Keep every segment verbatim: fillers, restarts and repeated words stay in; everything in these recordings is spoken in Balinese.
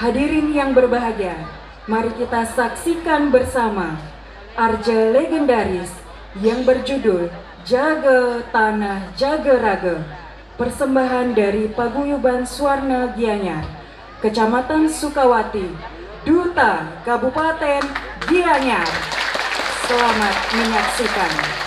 Hadirin yang berbahagia, mari kita saksikan bersama arja legendaris yang berjudul Jaga Tanah Jaga Raga, persembahan dari Paguyuban Suwarna Gianyar, Kecamatan Sukawati, Duta Kabupaten Gianyar. Selamat menyaksikan.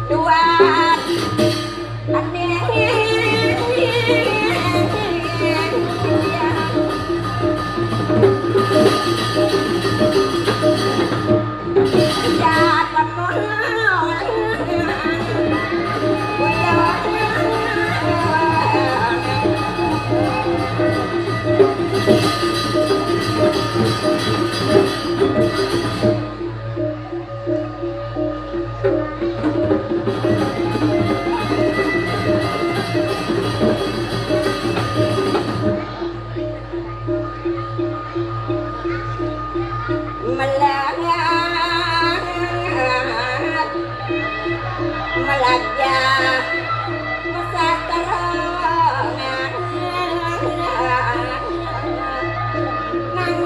Duan. Melangat melajah mesatarongan nang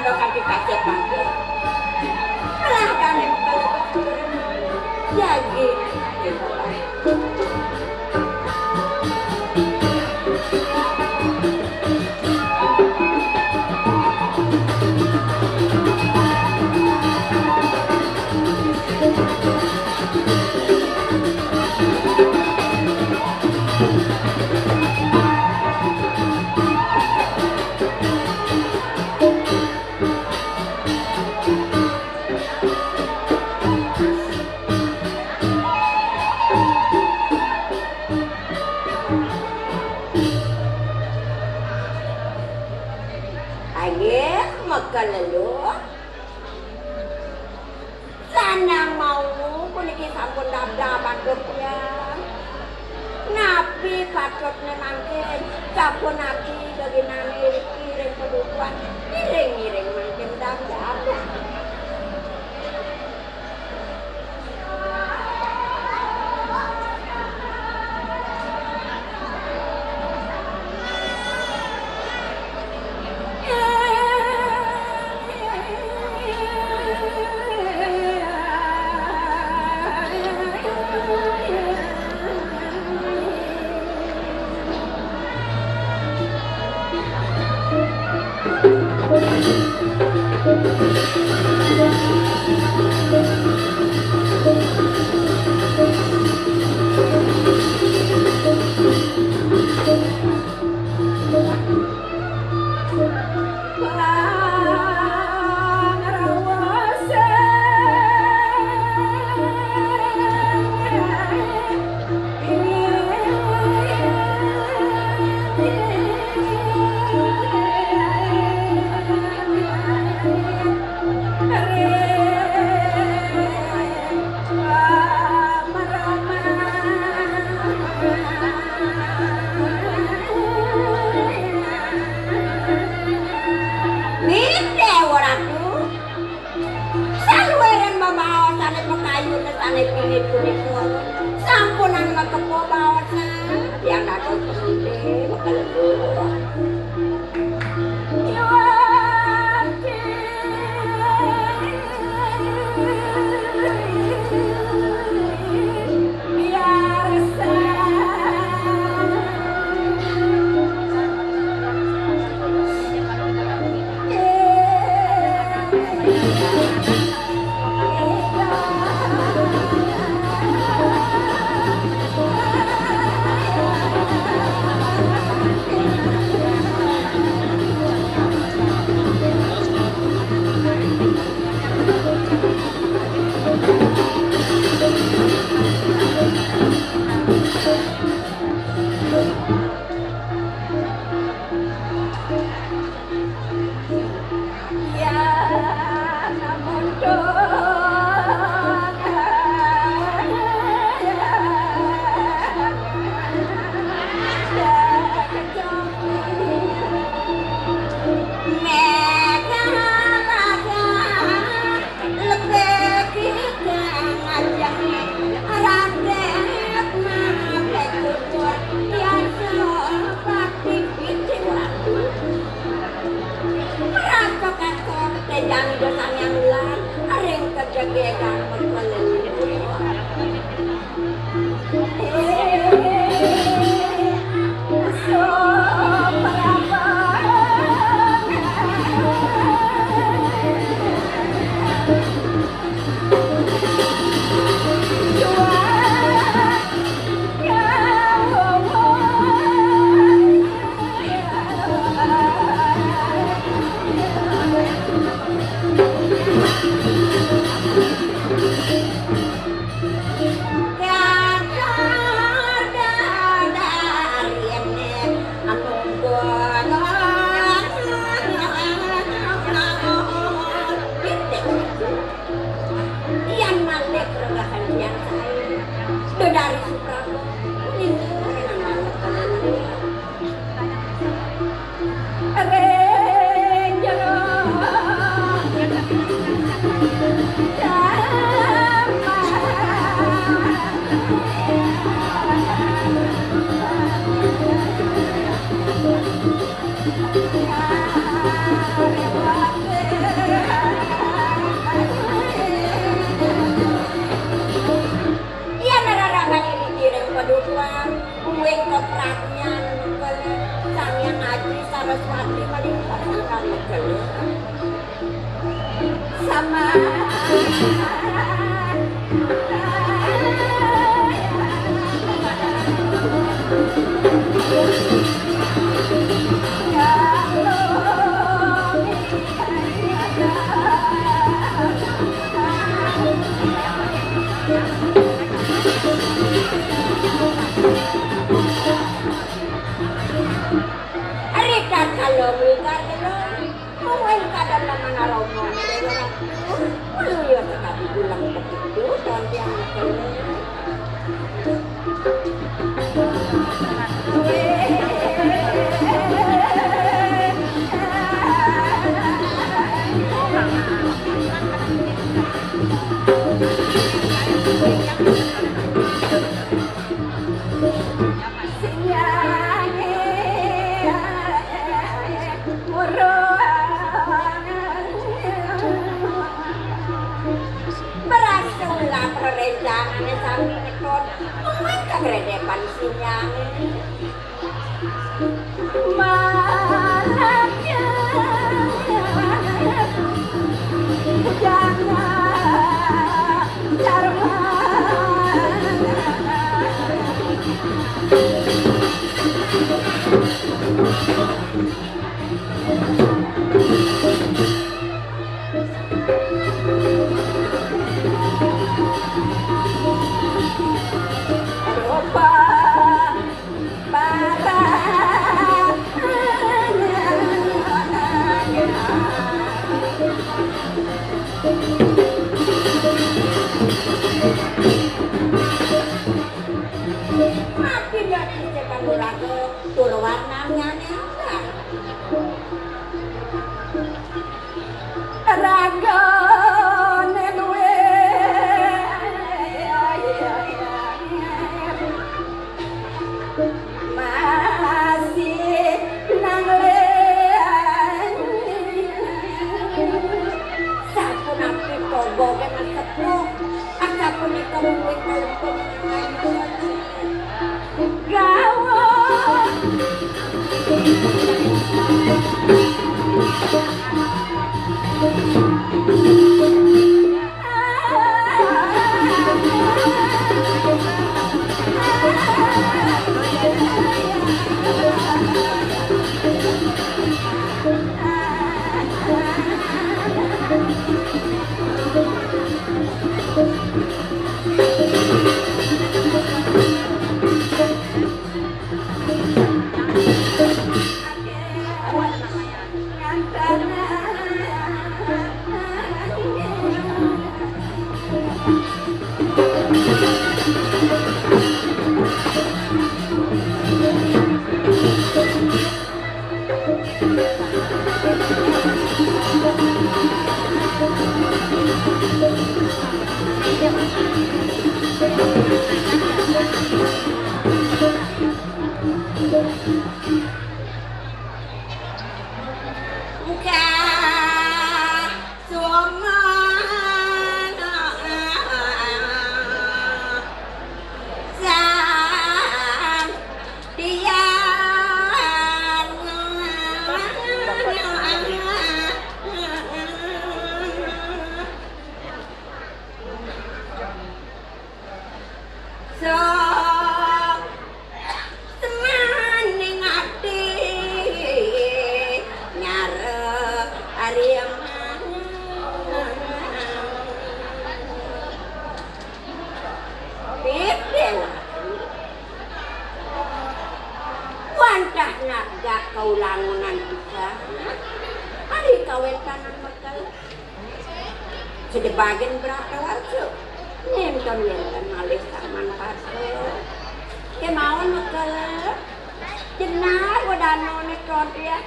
Kanthi kasih panggung. Lah, kami ya, nggih. Ayo, makan lalu. Sanang mau puniki sampun dabdab atur tiyang. Napi patutne mangkin sampun adi doginane riki ring padukuhan, ngiring-ngiring mangkin dabdab. Nitih, Ratu. Saluiring bebaosane pakayune sane pinit punika, sampunang makepo baosan, tiang dados pemute makalelur. Rasakan tejangi dosa yang ulang, ring kejegegan mengkeliling. Kredepan sinyang. Malah jangan karma. Mati dia di setan nuraga, tur warnanya nembang. Ragane luwih masih nang leng. Sapunapi togoge masepuh, asapunika mungkin kalempung. Gawok. Buka suman sang dian. Sok semaning ati nyara ariang. Bibir wantah nagak kaulangunan pisan. Ari kawentanan mekel. Sedebagen Bratawarsa. Nénten wénten malih saman pasa. Kémaon mekel. Jenar wedanane todéak.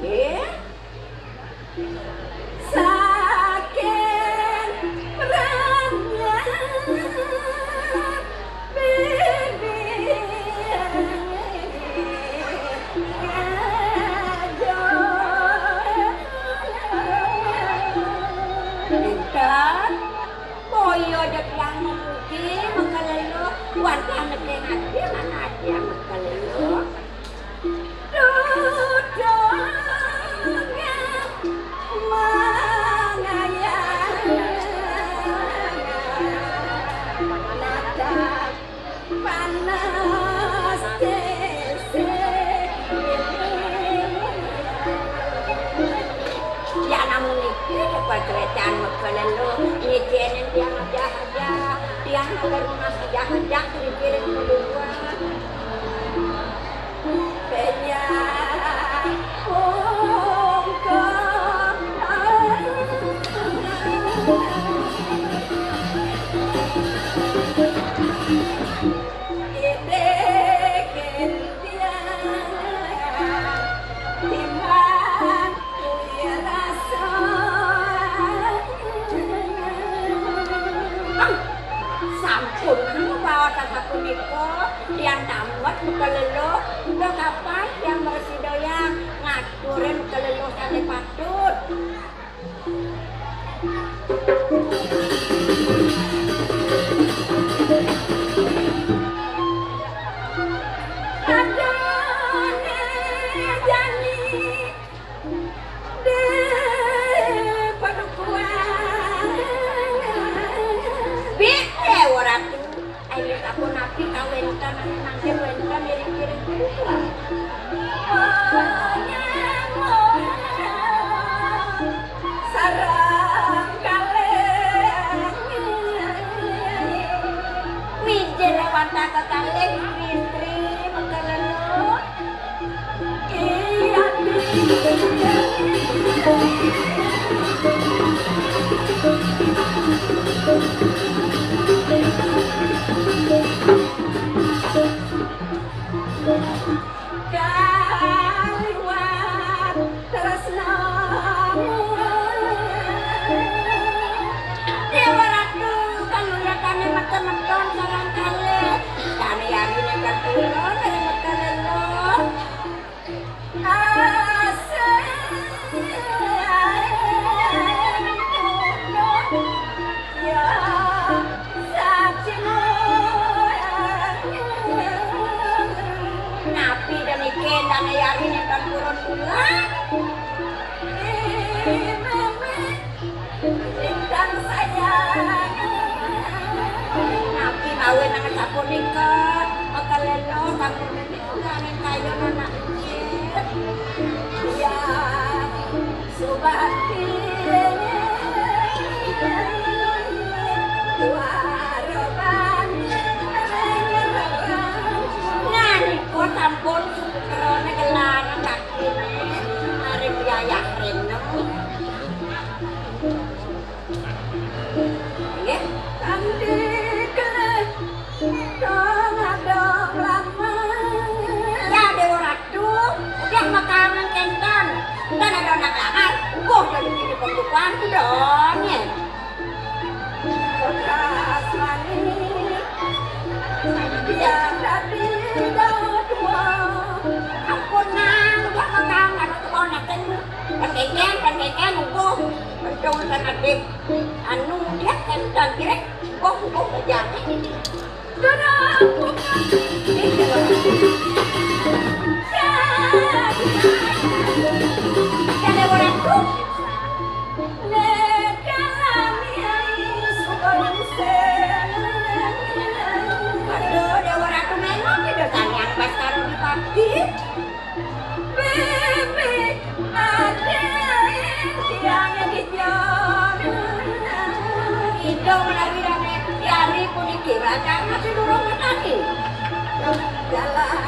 Nggih. Saking rangat bibir ngajo. Inten, boya ja tiang memuji makalelo, wantah nekeng ati, mana ati makalelo. Ya namun niki pacrecan makalelo, nyicenen tiang aja-aja, tiang rumah aja-aja, dipiring kedua. Sampun, anu baos Sareng kalih mijil lewat kekalih istri, Maka Lelo. Iya. Kaliwat tresnamu. Dewa Ratu, kang liwatane mata-mata sareng kalih. Dane yarine katuron, dane mata lelo. Asih. Ya, sajimu. Napi denike dane yari nenten purun kula? Ingkang sayang. Napi mawon nang sapunika? Maka lelo sampun niki kula ning kayun anak. Ya. Subakti. Nalika sampun sukrane kelangan kaktine, maring Yayah Renem. Nggih, kanthi kelih dong adong lama. Ya, Dewa Ratu, udah makanan kenten. Dan ada anak lahar, boh jadi pini pembukaan dong, ya. Bekas manis, ya, tapi dah tua. Ampun, Nang, udah makanan, ada tuan anak tenu. Pendeken, pendeken, ubuh. Untung kan adik. Anu, dia kenten, kira, boh, boh, bejane. Aduh, Dewa Ratu Melok, Ida Sang Hyang Baskara Dipati. Bibik aden tiang dipion. Ida menawi rame yari puniki rancang masih durung ngerti. Jalan